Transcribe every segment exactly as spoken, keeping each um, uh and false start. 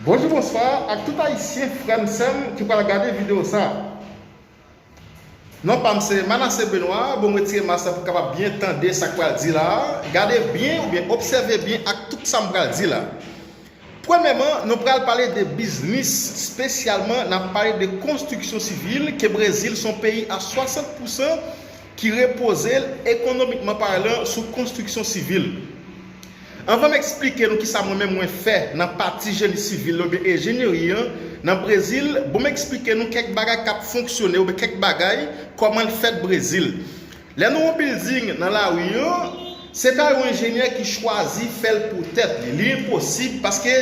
Bonjou, bonswa ak tout Ayisyen, frè m, sè m ki pral gade videyo sa. Non pa m se Manassé Benoît. Bon, m retire mas la pou kapab byen tande sa k pral di la. Gade byen oubyen obsève byen ak tout sa m pral di la. Premyèman, nou pral pale de biznis, espesyalman n ap pale de konstriksyon sivil, ke Brezil se yon peyi a swasant pousan ki repoze l, ekonomikman palan, sou konstriksyon sivil. Anvan m eksplike nou kisa mwen menm mwen fè nan pati jeni sivil oubyen enjenyeri an nan Brezil, bon, m eksplike nou kèk bagay k ap fonksyone oubyen kèk bagay, kòman l fèt Brezil. Lè nou wè yon bilding nan lari an, se pa yon enjenyè ki chwazi fè l pou tèt li. Li enposib paske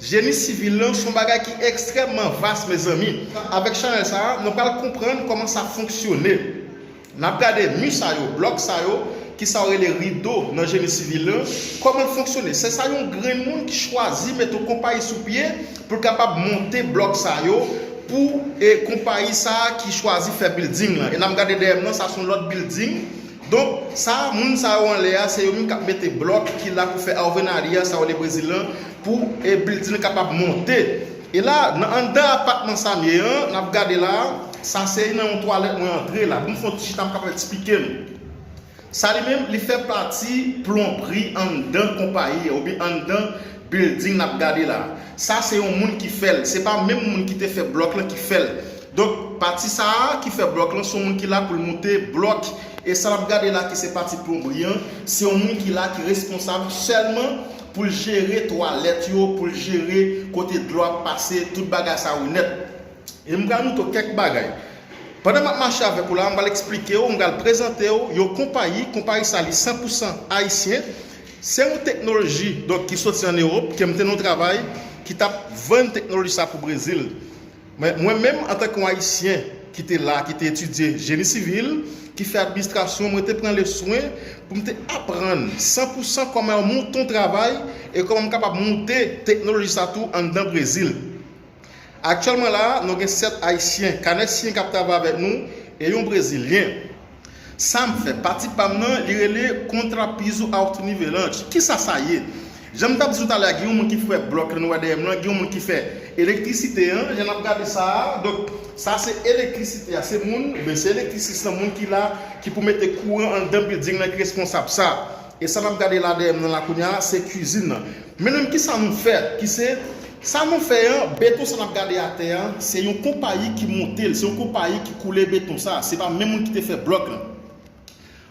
jeni sivil lan se yon bagay ki ekstrèmman vas, mezanmi. Avèk chanèl sa a, nou pral konprann kòman sa fonksyone. N ap gade mi sa yo, blòk sa yo, kisa yo rele rido nan jeni sivil lan, kòman l fonksyone. Se sa yon grenn moun ki chwazi mete yon konpayi sou pye pou l kapab monte blòk sa yo pou, e, konpayi sa a ki chwazi fè bilding lan. E n ap gade dèyè m nan, sa se yon lòt bilding. Donk, sa, moun sa yo anlè a, se yo menm k ap mete blòk ki la pou fè alvenaria, sa yo rele Brezil lan, pou, e, bilding lan kapab monte. E la, nan anndan apatman sa m ye an, n ap gade la, sa se nan yon twalèt mwen antre la. Bon, m fè yon ti chita, m kapab eksplike nou. Sa li menm, li fè pati plonbri anndan konpayi an, oubyen anndan bilding n ap gade la. Sa se yon moun ki fè l, se pa menm moun ki te fè blòk lan ki fè l. Donk, pati sa a ki fè blòk lan, se yon moun ki la pou l monte blòk. E sa n ap gade la ki se pati plonbri an, se yon moun ki la ki responsab sèlman pou l jere twalèt yo, pou l jere kote dlo ap pase, tout bagay sa yo nèt. E m pral montre w kèk bagay. Pandan m ap mache avèk ou la, m pral eksplike w, m pral prezante w yon konpayi. Konpayi sa, li san pousan ayisyen. Se yon teknoloji, donk, ki soti ann Ewòp, ke m te nan yon travay ki t ap vann teknoloji sa pou Brezil. Men mwen menm, antanke yon Ayisyen ki te la, ki te etidye jeni sivil, ki fè administrasyon, mwen te pran le swen pou m te aprann san pousan kòman yo monte yon travay e kòman m kapab monte teknoloji sa tou anndan Brezil. Aktyèlman la, nou gen sèt Ayisyen, kanè siyen k ap travay avèk nou, e yon Brezilyen. Sa m fè, pati pa m nan, li rele Contrapiso Autonivelante. Kisa sa ye? Jan m t ap di nou talè a, gen yon moun ki fè blòk lan, nou wè dèyè m lan, gen yon moun ki fè elektrisite an, jan n ap gade sa a. Donk, sa se elektrisite a, se moun, ben, se elektrisist lan, moun ki la, ki pou mete kouran anndan bilding lan, ki responsab sa. E sa n ap gade la dèyè m nan la kounye a, se kwizin nan. Men nou menm, kisa nou fè? Ki se, sa nou fè an, beton sa n ap gade atè a, se yon konpayi ki monte l, se yon konpayi ki koule beton sa, se pa menm moun ki te fè blòk lan.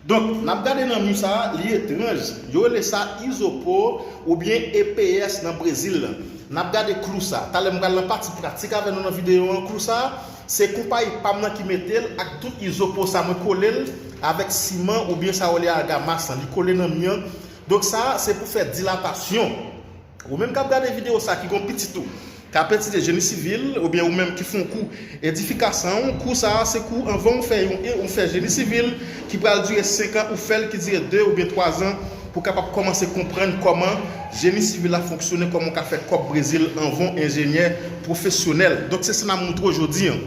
Donk, n ap gade nan mi sa, li etranj. Yo rele sa izopor oubyen E P S nan Brezil lan. N ap gade klou sa. Talè m pral nan pati pratik avè nou nan videyo an. Klou sa, se konpayi pa m nan ki mete l ak tout izopor sa, mwen kole l avèk siman oubyen sa yo rele argamas lan. Li kole nan mi an. Donk sa, se pou fè dilatasyon. Ou menm k ap gade videyo sa ki gon pitit ou k ap etidye jeni sivil, oubyen ou menm ki fè yon kou edifikasyon, kou sa a se kou anvan ou fè yon, ou fè jeni sivil ki pral dire senk an, ou fè l ki dire de oubyen twa zan pou w kapab kòmanse konprann kòman jeni sivil la fonksyone, kòman w ka fè kòb Brezil anvan w enjenyè pwofesyonèl. Donk se sa n ap montre w jodi an.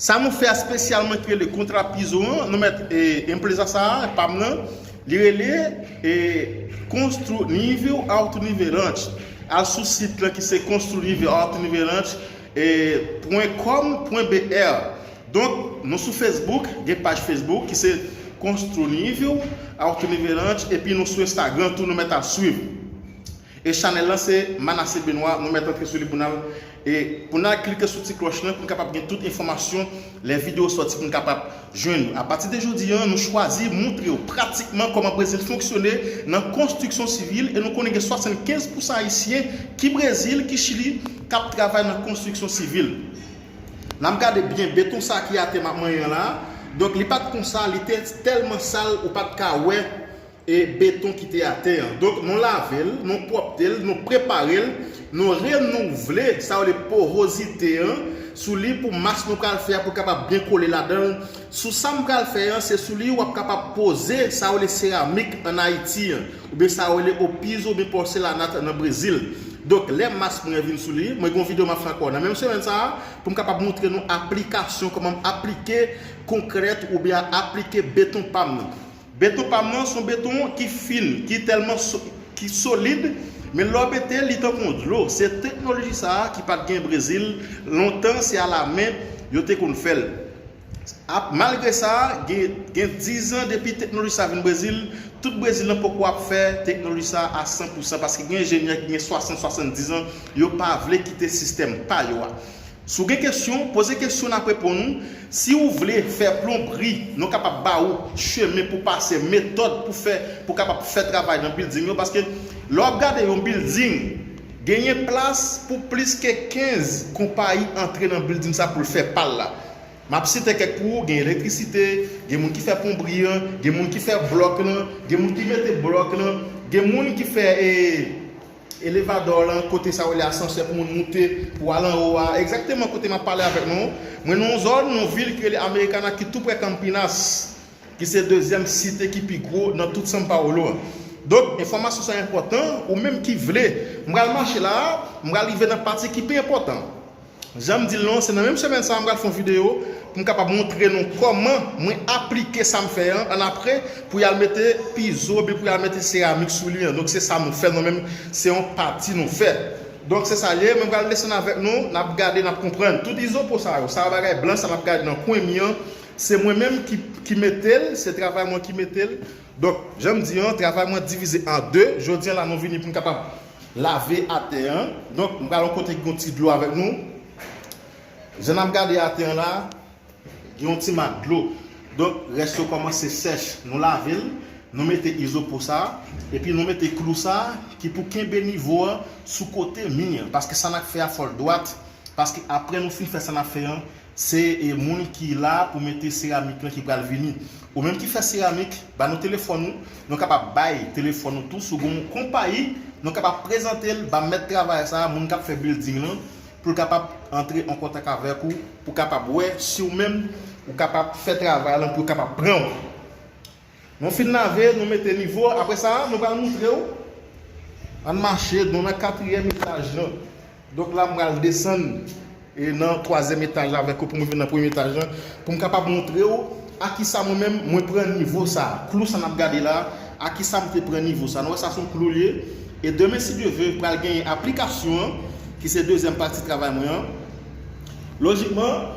Sa nou fè espesyalman ki rele Contrapiso an, nou mèt, e, enpreza sa a, pa m nan, li rele, e, Construnível Autonivelante. Al sou sit lan ki se Construnível Autonivelante, e, pwen com pwen B R. Donk, nou sou Facebook, gen paj Facebook ki se Construnível Autonivelante, epi nou sou Instagram tou, nou mèt al swiv. E chanèl lan se Manassé Benoît, nou mèt antre sou li pou n al, e pou n al klike sou ti klòch lan pou n kapab gen tout enfòmasyon lè videyo sòti pou n kapab jwenn nou. Apati de jodi an, nou chwazi montre w pratikman kòman Brezil fonksyone nan konstriksyon sivil e nou konnen gen swasannkenz pousan Ayisyen ki Brezil, ki Chili, k ap travay nan konstriksyon sivil. N ap gade byen beton sa ki atè m ap manyen an la. Donk, li pa t konsa, li te tèlman sal ou pa t ka wè e beton ki te atè an. Donk, nou lave l, nou pwòpte l, nou prepare l, nou renouvle sa yo rele porozite an sou li pou mas nou pral fè a pou kapab byen kole ladan l. Sou sa m pral fè an, se sou li w ap kapab poze sa yo rele seramik ann Ayiti an, oubyen sa yo rele o piso oubyen porcelanato nan Brezil. Donk, lè mas mwen vin sou li, mwen gen yon videyo m ap fè ankò nan menm semèn sa a, pou m kapab montre nou aplikasyon, kòman m aplike konkrèt oubyen aplike beton pa m nan. Beton pa m nan se yon beton ki fin, ki tèlman so-, ki solid, Men lè w mete l, li tankou yon dlo. Se teknoloji sa a ki pa t gen Brezil lontan, se alamen yo te konn fè l. Ap, malgre sa, gen, gen diz an depi teknoloji sa a vin Brezil, tout Brezil nan poko ap fè teknoloji sa a a san pou san, paske gen enjenyè ki gen swasant, swasanndizan, yo pa vle kite sistèm pa yo a. Si w gen kesyon, poze kesyon, n ap reponn ou. Si w vle fè plonbri, nou kapab ba ou chemen pou pase, metòd pou fè, pou kapab fè travay nan bilding yo, paske lè w ap gade yon bilding, genyen plas pou plis ke kenz konpayi antre nan bilding sa pou l fè pa l la. M ap site kèk pou ou, gen elektrisite, gen moun ki fè plonbri an, gen moun ki fè blòk lan, gen moun ki mete blòk lan, gen moun ki fè, e, elevadò lan, kote sa yo rele asansè pou moun moute, pou al anwo a, egzakteman kote m ap pale avèk nou. Mwen nan yon zòn, nan yon vil ki rele Americana, ki tou prè Campinas, ki se dezyèm site ki pi gwo nan tout São Paulo an. Donk, enfòmasyon sa enpòtan, ou menm ki vle, m pral mache la, m pral rive nan pati ki pi enpòtan. Jan m di l non, se nan menm semèn sa a m pral fè yon videyo pou m kapab montre nou kòman mwen aplike sa m fè an, annapre pou y al mete pizo oubyen pou y al mete seramik sou li an. Donk se sa nou fè, nou menm, se yon pati nou fè. Donk se sa l ye, mwen pral desann avèk nou, n ap gade, n ap konprann. Tout izopo sa yo, sa bagay blan sa n ap gade nan kwen mi an, se mwen menm ki, ki mete l, se travay mwen ki mete l. Donk, jan m di an, travay mwen divize an de. Jodi an la, nou vini pou n kapab lave atè an. Donk, m pral yon kote ki gon ti dlo avèk nou. Jan n ap gade atè an la, gen yon ti mak dlo. Donk, rès yo kòmanse sèch. Nou lave l, nou mete izopo sa, epi nou mete klou sa ki pou kenbe nivo an sou kote mi an. Paske sa n ap fè a fò l dwat. Paske apre nou fin fè sa n ap fè an, se, e, moun ki la pou mete seramik lan ki pral vini. Ou menm ki fè seramik, ba nou telefòn ou, nou kapab bay telefòn ou tou. Si w gen yon konpayi, nou kapab prezante l ba mèt travay sa a, moun k ap fè bilding lan, pou l kapab antre an kontak avèk ou, pou kapab wè si w menm ou kapab fè travay lan, pou yo kapab pran w. Nou fin lave, nou mete nivo, apre sa, nou pral montre w. Ann mache, nou nan katriyèm etaj lan. Donk la, m pral desann, e, nan twazyèm etaj la avèk ou pou mwen vin nan premye etaj lan, pou m kapab montre w a kisa mwen menm mwen pran nivo sa. Klou sa n ap gade la, a kisa m te pran nivo sa. Nou wè sa se yon klou l ye. E demen, si Dye vle, pral genyen aplikasyon an, ki se dezyèm pati travay mwen an. Lojikman,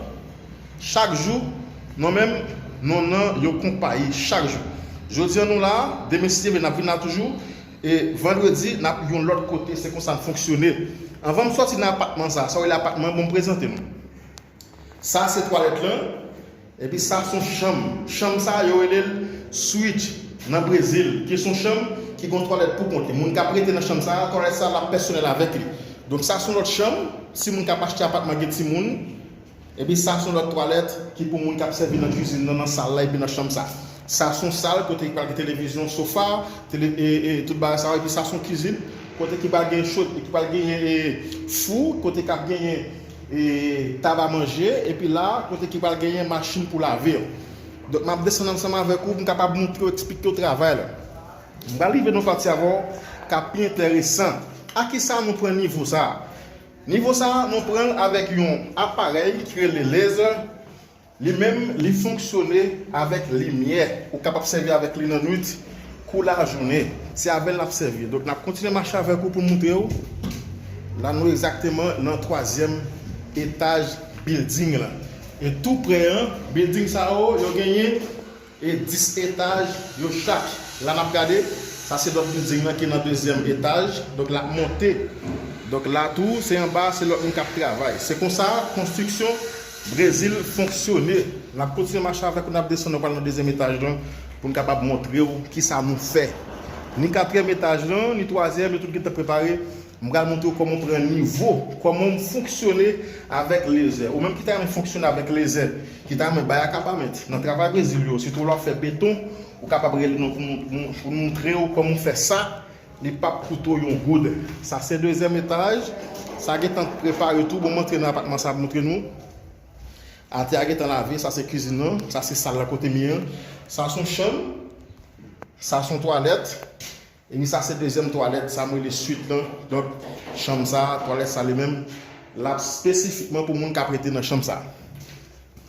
chak jou, nou menm, nou nan yon konpayi, chak jou. Jodi an nou la, demen si Dye vle, n ap vin la toujou. E vandredi, n ap yon lòt kote, se konsa n fonksyone. Anvan m sòti nan apatman sa, sa w rele apatman, bon, m prezante nou. Sa se twalèt lan, epi sa se yon chanm. Chanm sa, yo rele l suíte nan Brezil, ki se yon chanm ki gen yon twalèt pou kont li. Moun k ap rete nan chanm sa, twalèt sa, l ap pèsonèl avèk li. Donk sa se yon lòt chanm, si moun k ap achte apatman gen timoun, epi sa se yon lòt twalèt ki pou moun k ap sèvi nan kizin nan, nan sal la, epi nan chanm sa. Sa se yon sal kote ki pral gen televizyon, sofa, tele, e, e, tout bagay sa yo, epi sa se yon kizin kote ki pral gen chod, ki pral genyen, e, fou, kote k ap genyen, e, tab a manje, epi la, kote ki pral genyen machin pou lave yo. Donk, m ap desann ansanm avèk ou pou m kapab montre w, eksplike w travay la. M pral rive nan pati avè w k ap pi enteresan. A kisa nou pran nivo sa a? Nivo sa a, nou pran l avèk yon aparèy ki rele laser. Li menm, li fonksyone avèk limyè. Ou kapab sèvi avèk li nan nwit kou lajounen. Se avè l n ap sèvi. Donk, n ap kontinye mache avèk ou pou m montre w. La, nou egzakteman nan twazyèm etaj bilding lan. E tou prè an, bilding sa yo, yo genyen e dis etaj yo chak. La n ap gade, sa se lòt bilding lan ki nan dezyèm etaj. Donk, l ap monte. Donk, la tou, se anba, se lòt moun k ap travay. Se konsa konstriksyon Brezil fonksyone. N ap kontinye mache avèk ou, n ap desann, nou pral nan dezyèm etaj lan pou n kapab montre w kisa nou fè. Ni katriyèm etaj lan, ni twazyèm, yo tout gentan prepare. M pral montre w kòman w pran nivo, kòman w fonksyone avèk lezè. Ou menm ki ta renmen fonksyone avèk lezè, ki ta renmen bay akabamèt nan travay Brezil yo, sitou lè w ap fè beton, ou kapab rele nou pou, pou, pou nou montre w kòman w fè sa, li p ap koute w yon goud. Sa se dezyèm etaj, sa gentan prepare tou, bon, m antre nan apatman sa ap montre nou. Atè a gentan lave, sa se kizin nan, sa se sal la kote mi an, sa se yon chanm, sa se yon twalèt, epi sa se dezyèm twalèt, sa m rele swit lan. Donk, chanm sa, twalèt sa li menm, l ap espesifikman pou moun k ap rete nan chanm sa.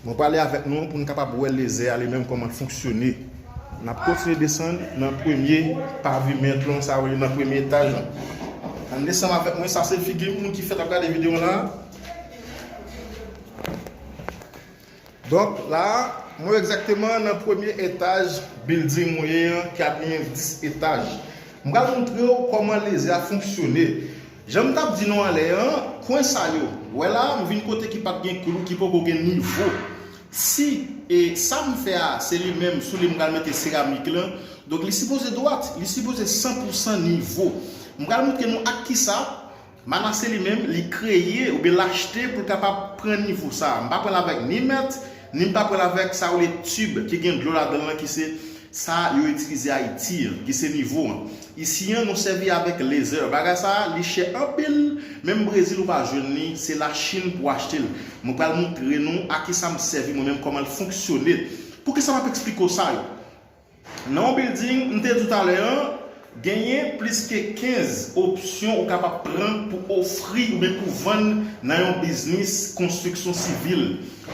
Mwen prale avèk nou pou n kapab wè lezè a li menm kòman l fonksyone. N ap kontinye desann nan premye pavimèt lan, sa vle nan premye etaj lan. Ann ansanm avèk mwen, sa se figi moun ki fèt ap gade videyo la. Donk la, mwen egzakteman nan premye etaj building mwen ye an, ki ap genyen dis etaj. M pral montre w kòman leze a fonksyone. Jan m t ap di nou anlè an, kwen sa yo, wè la, m vin kote ki pa t gen klou, ki poko gen nivo. Si e sa m fè a, se li menm, sou li m pral mete seramik lan, donk li sipoze dwat, li sipoze san pou san nivo. M pral montre nou ak kisa Manase li menm, li kreye oubyen l achte pou l kapab pran nivo sa a. M pa pran l avèk ni mèt, ni m pa pran l avèk sa yo rele tib ki gen dlo ladan l lan, ki se sa yo itilize Ayiti an, ki se nivo an. Isi an, nou sèvi avèk leze. Bagay sa a, li chè anpil, menm Brezil ou pa jwenn li, se Lachin pou w achte l. Mwen pral montre nou a kisa m sèvi mwen menm, kòman l fonksyone. Poukisa m ap eksplike w sa yo? Nan yon building, m te di w talè an, genyen plis ke kenz opsyon ou kapab pran pou ofri oubyen pou vann nan yon biznis konstriksyon sivil.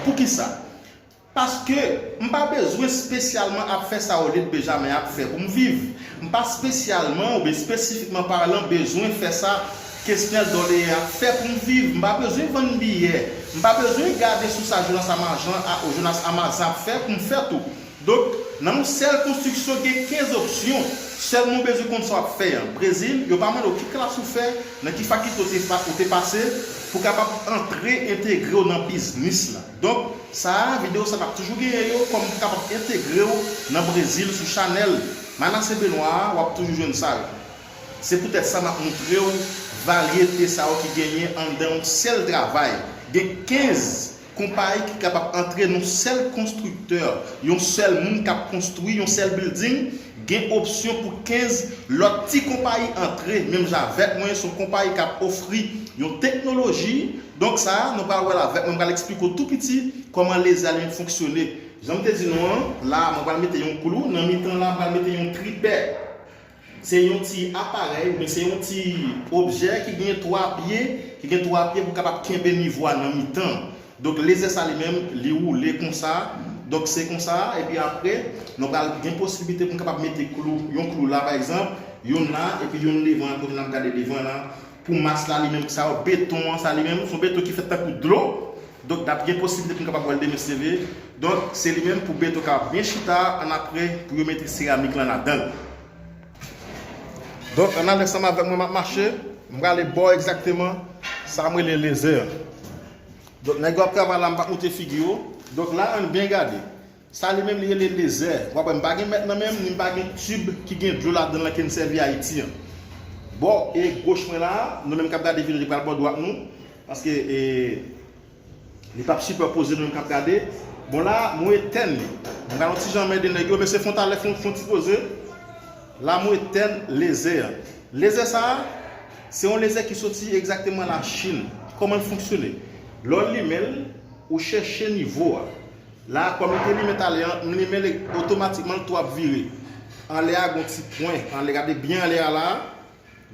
Poukisa? Paske m pa bezwen espesyalman ap fè sa Olid Benjamin ap fè pou m viv. M pa espesyalman oubyen espesifikman palan bezwen fè sa Kesnel Dorleyen ap fè pou m viv. M pa bezwen vann biyè. M pa bezwen gade sou sa Jonas Amazan, a, Jonas Amazan ap fè pou m fè tou. Donk, nan yon sèl konstriksyon, gen kenz opsyon. Sèlman w bezwen konn sa w ap fè an. Brezil, yo pa mande w ki klas ou fè, nan ki fakilte w te pa-, ou te pase, pou w kapab antre entegre w nan biznis la. Donk, sa a, videyo sa t ap toujou genyen yo, kòm pou kapab entegre w nan Brezil sou chanèl Manase Benoit a, w ap toujou jwenn sa yo. Se poutèt sa m ap montre w varyete sa yo ki genyen anndan yon sèl travay. Gen kenz konpayi ki kapab antre nan yon sèl konstriktè, yon sèl moun k ap konstwi yon sèl building, gen opsyon pou kenz lòt ti konpayi antre, menm jan avèk mwen, se yon konpayi k ap ofri yon teknoloji. Donk sa a, nou pral wè l avèk mwen, m pral eksplike w tou piti kòman leze a li menm fonksyone. Jan m te di nou an, la, mwen pral mete yon klou nan mitan la, mwen pral mete yon tripè. Se yon ti aparèy, oubyen se yon ti objè ki gen twa pye, ki gen twa pye pou kapab kenbe nivo a nan mitan. Donk, leze sa li menm, li woule konsa. Donk, se konsa, epi apre, nou pral gen posiblite pou n kapab mete klou, yon klou la, pa egzanp, youn la, epi youn devan, kote n ap gade devan la. Pou mas la, li menm, sa yo, beton an, sa li menm, se yon beton ki fèt tankou dlo. Donk, n ap gen posiblite pou n kapab wè l demen se vre. Donk, se li menm pou beton ka byen chita, annapre, pou yo mete seramik lan ladan l. Donk, ann ale ansanm avèk mwen, m ap mache. M prale bò egzakteman sa m rele leze a. Donk, nèg yo ap travay la, m p ap montre figi yo. Donk, la, ann byen gade. Sa li menm, li rele leze. W ap wè, m pa gen mèt nan men m, ni m pa gen tib ki gen dlo ladan l lan ke n sèvi Ayiti an. Bò e goch mwen la, nou menm k ap gade videyo, li pral bò dwat nou. Paske, e, Li p ap sipèpoze nou menm k ap gade. Bon, la, mwen etèn li. Mwen pral yon ti jan mède nèg yo, mesye, fon talè, fon, fon ti poze. La, mwen etèn leze a. Leze sa a, se yon leze ki soti egzakteman Lachin. Kòman l fonksyone? Lè w limen l, ou chèche nivo a. La, kòm m te limen talè an, m limen l otomatikman, l tou ap vire. Anlè a, gon ti pwen. Anlè, gade byen anlè a la.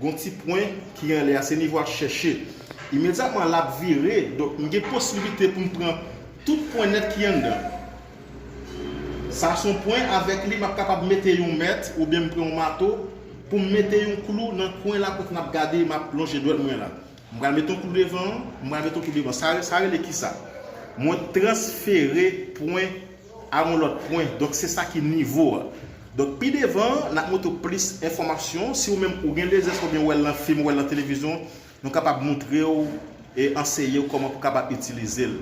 Gon ti pwen ki anlè a, se nivo a chèche. Imedyatman, l ap vire, donk, m gen posiblite pou m pran tout pwen nèt ki anndan. Sa se yon pwen, avèk li, m ap kapab mete yon mèt, oubyen m pran yon mato, pou m mete yon klou nan kwen la kote n ap gade, m ap lonje dwèt mwen la. M pral mete yon klou devan, m pral mete yon klou devan. Sa, sa rele kisa? Mwen transfere pwen a yon lòt pwen. Donk, se sa ki nivo a. Donk, pi devan, n ap montre w plis enfòmasyon. Si ou menm ou gen leze sa oubyen ou wè l nan fim, ou wè l nan televizyon, nou kapab montre w e anseye w kòman pou w kapab itilize l.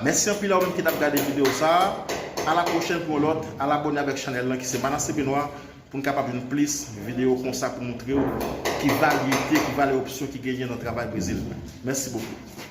Mèsi anpil a ou menm ki t ap gade videyo sa a. A la pwochèn pou yon lòt. Al abòne avèk chanèl lan ki se Manase Benoit pou n kapab jwenn plis videyo konsa pou montre w ki varyete, ki valè opsyon ki genyen nan travay Brezil. Mèsi bokou.